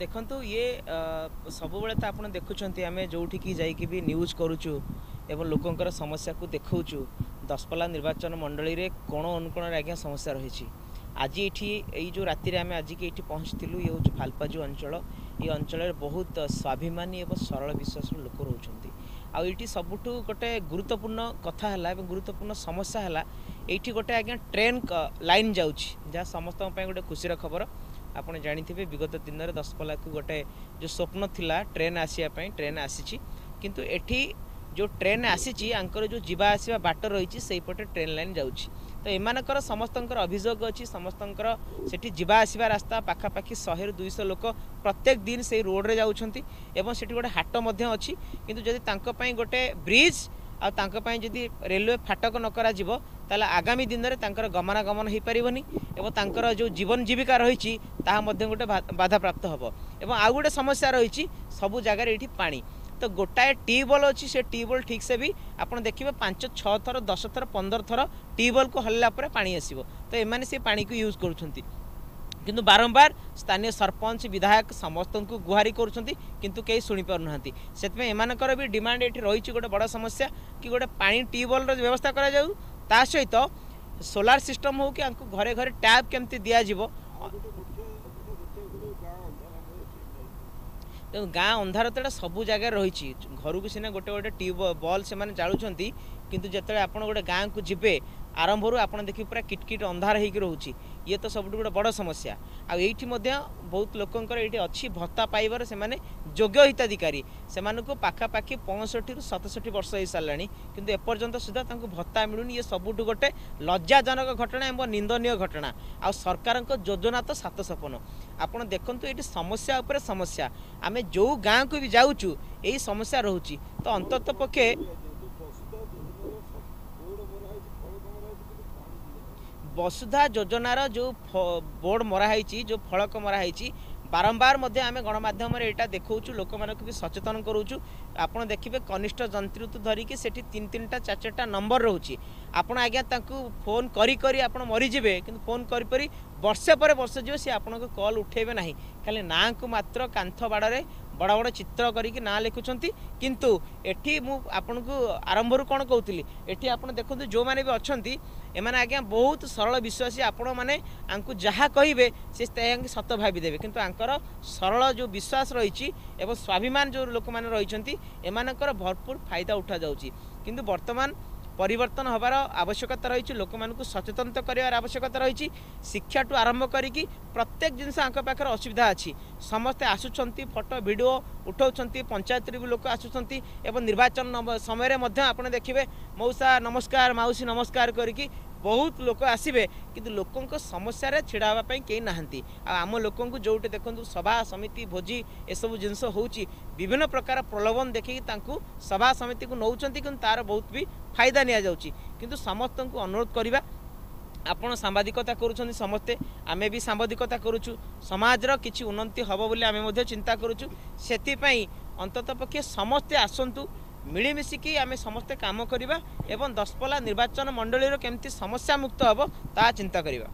ଦେଖନ୍ତୁ, ଇଏ ସବୁବେଳେ ତ ଆପଣ ଦେଖୁଛନ୍ତି, ଆମେ ଯେଉଁଠିକି ଯାଇକି ବି ନ୍ୟୁଜ୍ କରୁଛୁ ଏବଂ ଲୋକଙ୍କର ସମସ୍ୟାକୁ ଦେଖାଉଛୁ। ଦଶପଲ୍ଲା ନିର୍ବାଚନ ମଣ୍ଡଳୀରେ କୋଣ ଅନୁକୋଣରେ ଆଜ୍ଞା ସମସ୍ୟା ରହିଛି। ଆଜି ଏଇଠି ଏଇ ଯେଉଁ ରାତିରେ ଆମେ ଆଜିକି ଏଇଠି ପହଞ୍ଚିଥିଲୁ, ଇଏ ହେଉଛି ଫାଲପାଜୁ ଅଞ୍ଚଳ। ଏଇ ଅଞ୍ଚଳରେ ବହୁତ ସ୍ୱାଭିମାନୀ ଏବଂ ସରଳ ବିଶ୍ୱାସର ଲୋକ ରହୁଛନ୍ତି। ଆଉ ଏଇଠି ସବୁଠୁ ଗୋଟେ ଗୁରୁତ୍ୱପୂର୍ଣ୍ଣ କଥା ହେଲା ଏବଂ ଗୁରୁତ୍ୱପୂର୍ଣ୍ଣ ସମସ୍ୟା ହେଲା, ଏଇଠି ଗୋଟେ ଆଜ୍ଞା ଟ୍ରେନ୍ ଲାଇନ୍ ଯାଉଛି, ଯାହା ସମସ୍ତଙ୍କ ପାଇଁ ଗୋଟେ ଖୁସିର ଖବର। ଆପଣ ଜାଣିଥିବେ, ବିଗତ ଦିନରେ ଦଶପଲ୍ଲାକୁ ଗୋଟେ ଯେଉଁ ସ୍ୱପ୍ନ ଥିଲା ଟ୍ରେନ୍ ଆସିବା ପାଇଁ, ଟ୍ରେନ୍ ଆସିଛି। କିନ୍ତୁ ଏଠି ଯେଉଁ ଟ୍ରେନ୍ ଆସିଛି, ଆଙ୍କର ଯେଉଁ ଯିବା ଆସିବା ବାଟ ରହିଛି ସେଇପଟେ ଟ୍ରେନ୍ ଲାଇନ୍ ଯାଉଛି। ତ ଏମାନଙ୍କର ସମସ୍ତଙ୍କର ଅଭିଯୋଗ ଅଛି, ସମସ୍ତଙ୍କର ସେଠି ଯିବା ଆସିବା ରାସ୍ତା ପାଖାପାଖି 100ରୁ 200 ଲୋକ ପ୍ରତ୍ୟେକ ଦିନ ସେଇ ରୋଡ଼ରେ ଯାଉଛନ୍ତି ଏବଂ ସେଠି ଗୋଟେ ହାଟ ମଧ୍ୟ ଅଛି। କିନ୍ତୁ ଯଦି ତାଙ୍କ ପାଇଁ ଗୋଟେ ବ୍ରିଜ୍ ଆଉ ତାଙ୍କ ପାଇଁ ଯଦି ରେଲୱେ ଫାଟକ ନ କରାଯିବ, ତାହେଲେ ଆଗାମୀ ଦିନରେ ତାଙ୍କର ଗମନାଗମନ ହୋଇପାରିବନି ଏବଂ ତାଙ୍କର ଯେଉଁ ଜୀବନ ଜୀବିକା ରହିଛି ତାହା ମଧ୍ୟ ଗୋଟେ ବାଧାପ୍ରାପ୍ତ ହେବ। ଏବଂ ଆଉ ଗୋଟେ ସମସ୍ୟା ରହିଛି, ସବୁ ଜାଗାରେ ଏଇଠି ପାଣି। ତ ଗୋଟାଏ ଟ୍ୟୁବୱେଲ୍ ଅଛି, ସେ ଟ୍ୟୁବୱେଲ୍ ଠିକ୍ସେ ବି ଆପଣ ଦେଖିବେ 5, 6 ଥର, 10 ଥର, 15 ଥର ଟ୍ୟୁବୱେଲ୍କୁ ହଲିଲା ପରେ ପାଣି ଆସିବ। ତ ଏମାନେ ସେ ପାଣିକୁ ୟୁଜ୍ କରୁଛନ୍ତି, କିନ୍ତୁ ବାରମ୍ବାର ସ୍ଥାନୀୟ ସରପଞ୍ଚ, ବିଧାୟକ ସମସ୍ତଙ୍କୁ ଗୁହାରି କରୁଛନ୍ତି, କିନ୍ତୁ କେହି ଶୁଣିପାରୁନାହାନ୍ତି। ସେଥିପାଇଁ ଏମାନଙ୍କର ବି ଡିମାଣ୍ଡ ଏଠି ରହିଛି ଗୋଟେ ବଡ଼ ସମସ୍ୟା କି ଗୋଟେ ପାଣି ଟ୍ୟୁବୱେଲ୍ର ବ୍ୟବସ୍ଥା କରାଯାଉ, ତା ସହିତ ସୋଲାର ସିଷ୍ଟମ୍ ହେଉ କି ଆଙ୍କୁ ଘରେ ଘରେ ଟ୍ୟାପ୍ କେମିତି ଦିଆଯିବ। ତେଣୁ ଗାଁ ଅନ୍ଧାର ତ ଏଇଟା ସବୁ ଜାଗାରେ ରହିଛି। ଘରକୁ ସିନା ଗୋଟେ ଗୋଟେ ଟ୍ୟୁବ୍ ବଲ୍ ସେମାନେ ଜାଳୁଛନ୍ତି, କିନ୍ତୁ ଯେତେବେଳେ ଆପଣ ଗୋଟେ ଗାଁକୁ ଯିବେ, ଆରମ୍ଭରୁ ଆପଣ ଦେଖିବେ ପୁରା କିଟକିଟ ଅନ୍ଧାର ହେଇକି ରହୁଛି। ଇଏ ତ ସବୁଠୁ ଗୋଟେ ବଡ଼ ସମସ୍ୟା। ଆଉ ଏଇଠି ମଧ୍ୟ ବହୁତ ଲୋକଙ୍କର ଏଇଠି ଅଛି ଭତ୍ତା ପାଇବାର, ସେମାନେ ଯୋଗ୍ୟ ହିତାଧିକାରୀ। ସେମାନଙ୍କୁ ପାଖାପାଖି 65ରୁ 67 ବର୍ଷ ହେଇସାରିଲାଣି, କିନ୍ତୁ ଏପର୍ଯ୍ୟନ୍ତ ସୁଦ୍ଧା ତାଙ୍କୁ ଭତ୍ତା ମିଳୁନି। ଇଏ ସବୁଠୁ ଗୋଟେ ଲଜ୍ଜାଜନକ ଘଟଣା ଏବଂ ନିନ୍ଦନୀୟ ଘଟଣା। ଆଉ ସରକାରଙ୍କ ଯୋଜନା ତ ସାତ ସପନ। ଆପଣ ଦେଖନ୍ତୁ, ଏଇଠି ସମସ୍ୟା ଉପରେ ସମସ୍ୟା। ଆମେ ଯେଉଁ ଗାଁକୁ ବି ଯାଉଛୁ ଏଇ ସମସ୍ୟା ରହୁଛି। ତ ଅନ୍ତତଃ ପକ୍ଷେ ବସୁଧା ଯୋଜନାର ଯେଉଁ ବୋର୍ଡ଼ ମରା ହେଇଛି, ଯେଉଁ ଫଳକ ମରା ହେଇଛି, ବାରମ୍ବାର ମଧ୍ୟ ଆମେ ଗଣମାଧ୍ୟମରେ ଏଇଟା ଦେଖାଉଛୁ, ଲୋକମାନଙ୍କୁ ବି ସଚେତନ କରାଉଛୁ। ଆପଣ ଦେଖିବେ, କନିଷ୍ଠ ଯନ୍ତ୍ରୀଠୁ ଧରିକି ସେଠି 3 3ଟା 4 4ଟା ନମ୍ବର ରହୁଛି। ଆପଣ ଆଜ୍ଞା ତାଙ୍କୁ ଫୋନ୍ କରି କରି ଆପଣ ମରିଯିବେ, କିନ୍ତୁ ଫୋନ୍ କରି କରି ବର୍ଷେ ପରେ ବର୍ଷ ଯିବ, ସେ ଆପଣଙ୍କ କଲ୍ ଉଠେଇବେ ନାହିଁ। ଖାଲି ନାଁକୁ ମାତ୍ର କାନ୍ଥ ବାଡ଼ରେ ବଡ଼ ବଡ଼ ଚିତ୍ର କରିକି ନାଁ ଲେଖୁଛନ୍ତି। କିନ୍ତୁ ଏଠି ମୁଁ ଆପଣଙ୍କୁ ଆରମ୍ଭରୁ କ'ଣ କହୁଥିଲି, ଏଠି ଆପଣ ଦେଖନ୍ତୁ, ଯେଉଁମାନେ ବି ଅଛନ୍ତି ଏମାନେ ଆଜ୍ଞା ବହୁତ ସରଳ ବିଶ୍ୱାସୀ। ଆପଣମାନେ ଆଙ୍କୁ ଯାହା କହିବେ ସେ ତାଙ୍କୁ ସତ ଭାବିଦେବେ। କିନ୍ତୁ ଆଙ୍କର ସରଳ ଯେଉଁ ବିଶ୍ୱାସ ରହିଛି ଏବଂ ସ୍ୱାଭିମାନ ଯେଉଁ ଲୋକମାନେ ରହିଛନ୍ତି, ଏମାନଙ୍କର ଭରପୁର ଫାଇଦା ଉଠାଯାଉଛି। କିନ୍ତୁ ବର୍ତ୍ତମାନ ପରିବର୍ତ୍ତନ ହେବାର ଆବଶ୍ୟକତା ରହିଛି, ଲୋକମାନଙ୍କୁ ସଚେତନତା କରିବାର ଆବଶ୍ୟକତା ରହିଛି। ଶିକ୍ଷାଠୁ ଆରମ୍ଭ କରିକି ପ୍ରତ୍ୟେକ ଜିନିଷ ଆଙ୍କ ପାଖରେ ଅସୁବିଧା ଅଛି। ସମସ୍ତେ ଆସୁଛନ୍ତି, ଫଟୋ ଭିଡ଼ିଓ ଉଠାଉଛନ୍ତି, ପଞ୍ଚାୟତରୁ ବି ଲୋକ ଆସୁଛନ୍ତି ଏବଂ ନିର୍ବାଚନ ସମୟରେ ମଧ୍ୟ ଆପଣ ଦେଖିବେ ମଉସା ନମସ୍କାର, ମାଉସୀ ନମସ୍କାର କରିକି ବହୁତ ଲୋକ ଆସିବେ, କିନ୍ତୁ ଲୋକଙ୍କ ସମସ୍ୟାରେ ଛିଡ଼ା ହେବା ପାଇଁ କେହି ନାହାନ୍ତି। ଆଉ ଆମ ଲୋକଙ୍କୁ ଯେଉଁଠି ଦେଖନ୍ତୁ ସଭା ସମିତି, ଭୋଜି ଏସବୁ ଜିନିଷ ହେଉଛି, ବିଭିନ୍ନ ପ୍ରକାର ପ୍ରଲୋଭନ ଦେଖିକି ତାଙ୍କୁ ସଭା ସମିତିକୁ ନେଉଛନ୍ତି, କିନ୍ତୁ ତାର ବହୁତ ବି ଫାଇଦା ନିଆଯାଉଛି। କିନ୍ତୁ ସମସ୍ତଙ୍କୁ ଅନୁରୋଧ କରିବା, ଆପଣ ସାମ୍ବାଦିକତା କରୁଛନ୍ତି ସମସ୍ତେ, ଆମେ ବି ସାମ୍ବାଦିକତା କରୁଛୁ, ସମାଜର କିଛି ଉନ୍ନତି ହେବ ବୋଲି ଆମେ ମଧ୍ୟ ଚିନ୍ତା କରୁଛୁ। ସେଥିପାଇଁ ଅନ୍ତତଃ ପକ୍ଷେ ସମସ୍ତେ ଆସନ୍ତୁ, ମିଳିମିଶିକି ଆମେ ସମସ୍ତେ କାମ କରିବା ଏବଂ ଦଶପଲ୍ଲା ନିର୍ବାଚନ ମଣ୍ଡଳୀର କେମିତି ସମସ୍ୟା ମୁକ୍ତ ହେବ ତାହା ଚିନ୍ତା କରିବା।